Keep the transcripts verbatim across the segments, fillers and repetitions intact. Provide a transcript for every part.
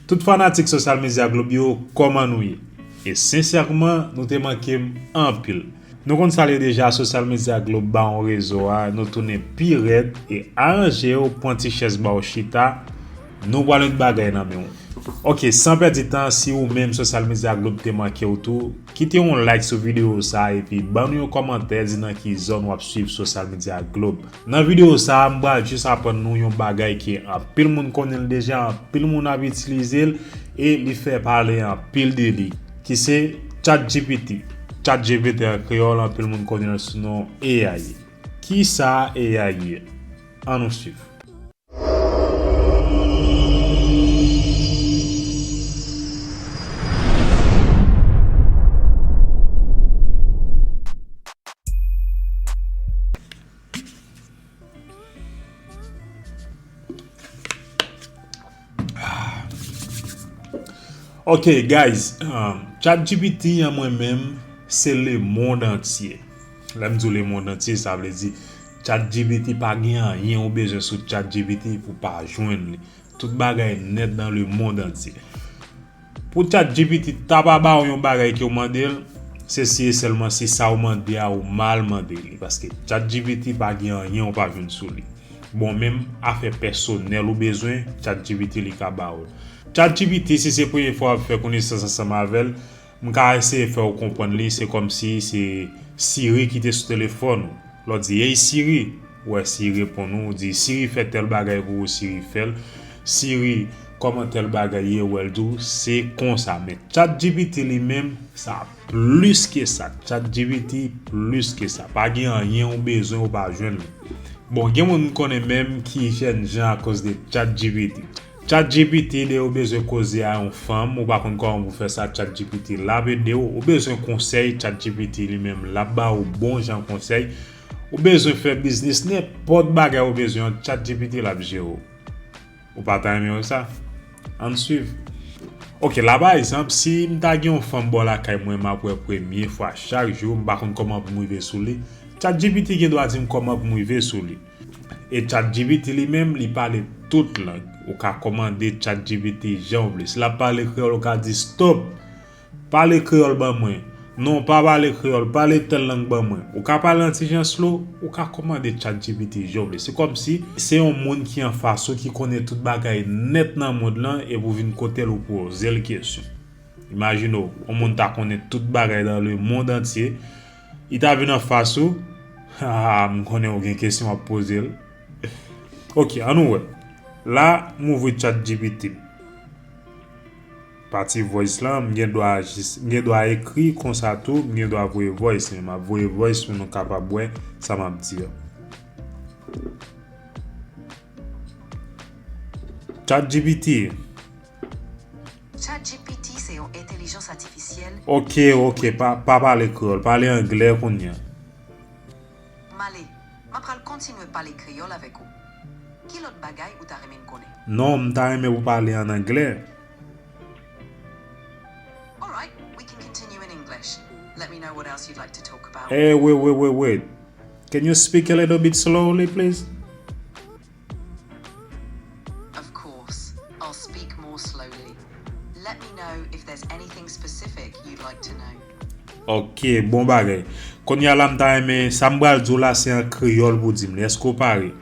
Tout fanatik Sosyal Medya Globe yo, kòman nou ye? E sensèman, nou te manke m anpil. Nou konn sa l ye deja, Sosyal Medya Globe ba yon rezo a, nou tounen pi rèd e aranje w, pran ti chèz ba w chita, nou pral met bagay nan men w. Ok, san pèdi tan, si ou menm Sosyal Medya Globe te manke w tou, kite yon like sou videyo sa a epi ban nou yon kòmantè, di nan ki zòn w ap swiv Sosyal Medya Globe. Nan videyo sa a, m pral jis aprann nou yon bagay ke anpil moun konnen l deja, anpil moun ap itilize l, e li fè pale anpil de li, ki se ChatGPT. ChatGPT an kreyòl, anpil moun konnen l sou non A I. Kisa A I ye? Ann nou swiv. Ok, guys, um, ChatGPT an mwen menm, se lemonn antye. Lè m di w lemonn antye, sa vle di ChatGPT pa gen anyen ou bezwen sou ChatGPT pou pa jwenn li. Tout bagay nèt dans le monde entier. Pou ChatGPT ta pa ba w yon bagay ke w mande l, se si e sèlman si sa w mande a ou mal mande li, paske ChatGPT pa gen anyen ou pa jwenn sou li. Bon, menm afè pèsonèl ou bezwen, ChatGPT li ka ba w l. ChatGPT, si se premye fwa w ap fè konesans ansanm avè l, m ka eseye fè w konprann li, se kòmsi se Siri ki te sou telefòn ou. Lè w di, "Hey Siri," ou wè Siri reponn ou, ou di, "Siri, fè tèl bagay pou ou," Siri fè l. "Siri, kòman tèl bagay ye?" Ou wè l di w, "Se konsa." Men ChatGPT li menm, sa plis ke sa. ChatGPT plis ke sa. Pa gen anyen ou bezwen ou pa jwenn li. Bon, gen moun m konnen menm ki jènjan akoz de ChatGPT. ChatGPT, lè ou bezwen koze a yon fanm, ou pa konn kòman pou fè sa, ChatGPT l ap ede w. Ou bezwen konsèy, ChatGPT li menm l ap ba ou bon jan konsèy. Ou bezwen fè biznis, nenpòt bagay ou bezwen, ChatGPT l ap jere w. Ou pa ta renmen wè sa? Ann swiv. Ok, la pa egzanp, si m ta gen yon fanm bò lakay mwen, m ap wè premye fwa chak jou, m pa konn kòman pou m rive sou li. ChatGPT gen dwa di m kòman pou m rive sou li. E ChatGPT li menm, li pale tout lang. Ou ka kòmande ChatGPT jan w vle. Si l ap pale kreyòl, ou ka di, "Stop! Pale kreyòl ban mwen." "Non, pa pale kreyòl, pale tèl lang ban mwen." Ou ka pale an ti jan slow, ou ka kòmande ChatGPT jan w vle. Se kòmsi se yon moun ki anfas ou, ki konnen tout bagay nèt nan mond lan, epi w vin kote l, ou poze l kesyon. Imajine w, yon moun ta konnen tout bagay dans le monde entier, li ta vin anfas ou, ha, m konnen w gen kesyon w ap poze l. Ok, ann nou wè. La, m ouvri ChatGPT m. Pati voice lan, m gen dwa jis, m gen dwa ekri konsa tou, m gen dwa voye voice, men m ap voye voice pou nou kapab wè sa m ap di a. ChatGPT. ChatGPT se yon entèlijans atifisyèl. Ok, ok, pa, pa pale kreyòl, pale anglè kounye a. M ale, m ap pral kontinye pale kreyòl avèk ou. Ki lòt bagay ou ta renmen m konnen? Non, m ta renmen pou pale an anglè. Alright, we can continue in English. Let me know what else you'd like to talk about. Hey, wait, wait, wait, wait. Can you speak a little bit slowly, please? Of course, I'll speak more slowly. Let me know if there's anything specific you'd like to know. Ok, bon bagay. Kounye a la, m ta renmen, sa m pral di w la, se an kreyòl pou di m li. Èske w pare?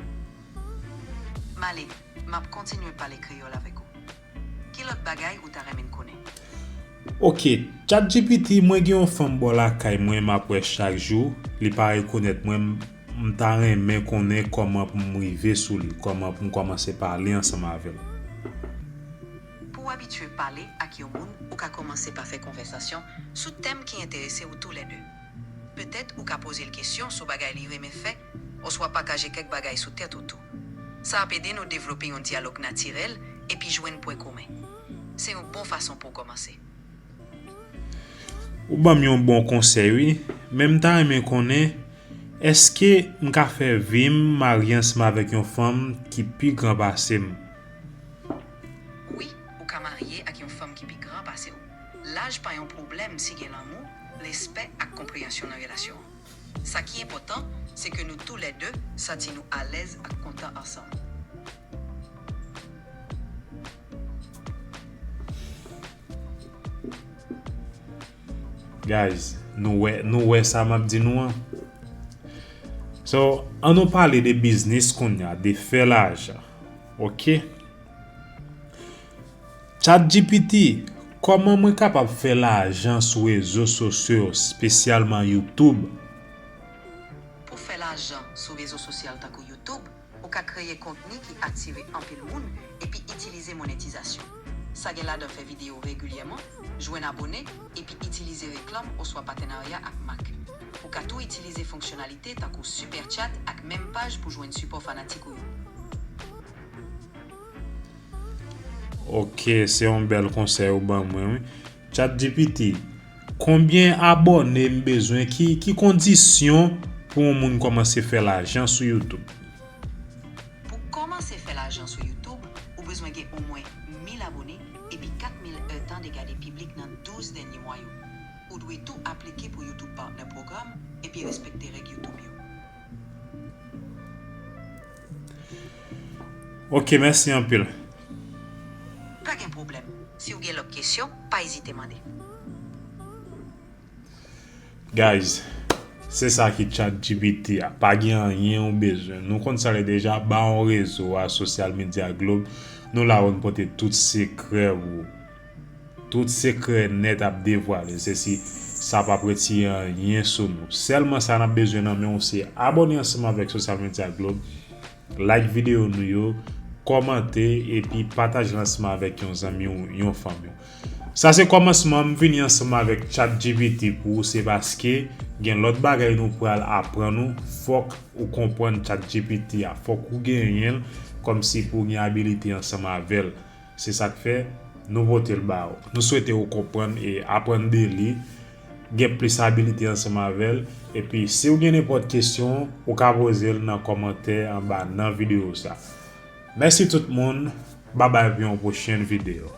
M ale, m ap kontinye pale kreyòl avèk ou. Ki lòt bagay ou ta renmen konnen? Ok, ChatGPT, mwen gen yon fanm bò lakay mwen, m ap wè chak jou, li pa rekonèt mwen, m, m ta renmen konnen kòman pou m rive sou li, kòman pou m kòmanse pale ansanm avè l. Pou w abitye pale ak yon moun, ou ka kòmanse pa fè konvèsasyon sou tèm ki enterese w toulède. Petèt ou ka poze l kesyon sou bagay li renmen fè, oswa pataje kèk bagay sou tèt ou tou. Sa ap ede nou devlope yon dyalòg natirèl epi jwenn pwen komen. Se yon bon fason pou w kòmanse. Ou ban m yon bon konsèy, wi. Men m ta renmen konnen, èske m ka fè vi m, marye ansanm avèk yon fanm ki pi gran pase m? Wi, ou ka marye ak yon fanm ki pi gran pase w. Laj pa yon pwoblèm si gen lanmou, respè ak konpreyansyon nan relasyon an. Sa ki enpòtan, se ke nou toulède santi nou alèz ak kontan ansanm. Guys, nou wè, nou wè sa m ap di nou an. So, ann nou pale de biznis kounye a, de fè lajan. Ok? ChatGPT, kòman mwen kapab fè lajan sou rezo sosyo, espesyalman YouTube? Pou fè lajan sou rezo sosyal tankou YouTube, ou ka kreye kontni ki atire anpil moun epi itilize monetizasyon. Sa gen ladan fè videyo regilyèman, jwenn abone, epi itilize reklam oswa patenarya ak mak. Ou ka tou itilize fonksyonalite tankou Super Chat ak menm paj pou jwenn sipò fanatik ou yo. Ok, se yon bèl konsèy ou ban mwen, wi. ChatGPT, konbyen abòne m bezwen? Ki, ki kondisyon pou yon moun kòmanse fè lajan sou YouTube? Pou kòmanse fè lajan sou YouTube, ou bezwen gen omwen mil abòne epi kat mil è tan de gade piblik nan douz dènye mwa yo. Ou dwe tou aplike pou YouTube Partner Program epi respekte règ YouTube yo. Ok, mèsi anpil. Pa gen pwoblèm. Si w gen lòt kesyon, pa ezite mande. Guys, se sa ki ChatGPT a. Pa gen anyen ou bezwen. Nou konn sa l ye deja, ba yon rezo a, sosyal medya Globe. Nou la pou n pote tout sekrè ou. Tout sekrè nèt ap devwale. Se si sa p ap retire anyen sou nou. Sèlman sa n ap bezwen nan men w se abòne ansanm avèk sosyal medya Globe, like videyo nou yo, kòmante epi pataje l ansanm avèk yon zanmi w, yon fanmi w. Sa se kòmansman, m vini ansanm avèk ChatGPT pou ou, se paske gen lòt bagay nou pral aprann ou, fòk ou konprann ChatGPT a, fòk ou genyen l kòmsi pou w gen abilite ansanm avè l. Se sa k fè nou pote l ba ou. Nou swete ou konprann e aprann de li, gen plis abilite ansanm avè l. Epi, si w gen nenpòt kesyon, ou ka poze l nan kòmantè anba nan videyo sa. Mèsi tout moun. Babay pou yon pwochèn videyo.